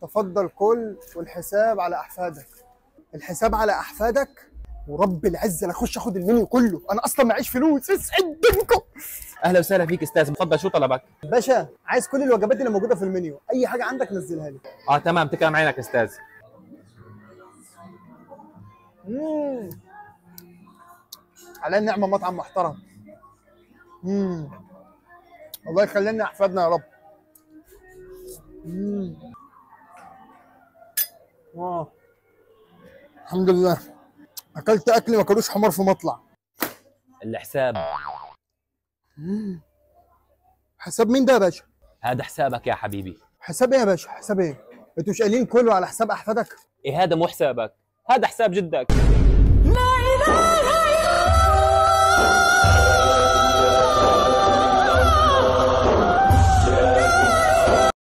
تفضل كل والحساب على احفادك. الحساب على احفادك؟ ورب العزة لا اخش اخد المنيو كله، انا اصلا معيش فلوس. اسعد دينكم. اهلا وسهلا فيك استاذ، تفضل شو طلبك؟ باشا عايز كل الوجبات اللي موجودة في المنيو، اي حاجة عندك نزلها لي. اه تمام، تكرم عينك استاذ. على النعمة مطعم محترم. الله يخلينا احفادنا يا رب. واو الحمد لله، اكلت اكل ما كلوش حمار في مطلع. الحساب. حساب مين ده يا باشا؟ هذا حسابك يا حبيبي. حساب ايه يا باشا؟ حساب ايه؟ انتوا مش قايلين كله على حساب احفادك؟ ايه هذا مو حسابك، هذا حساب جدك.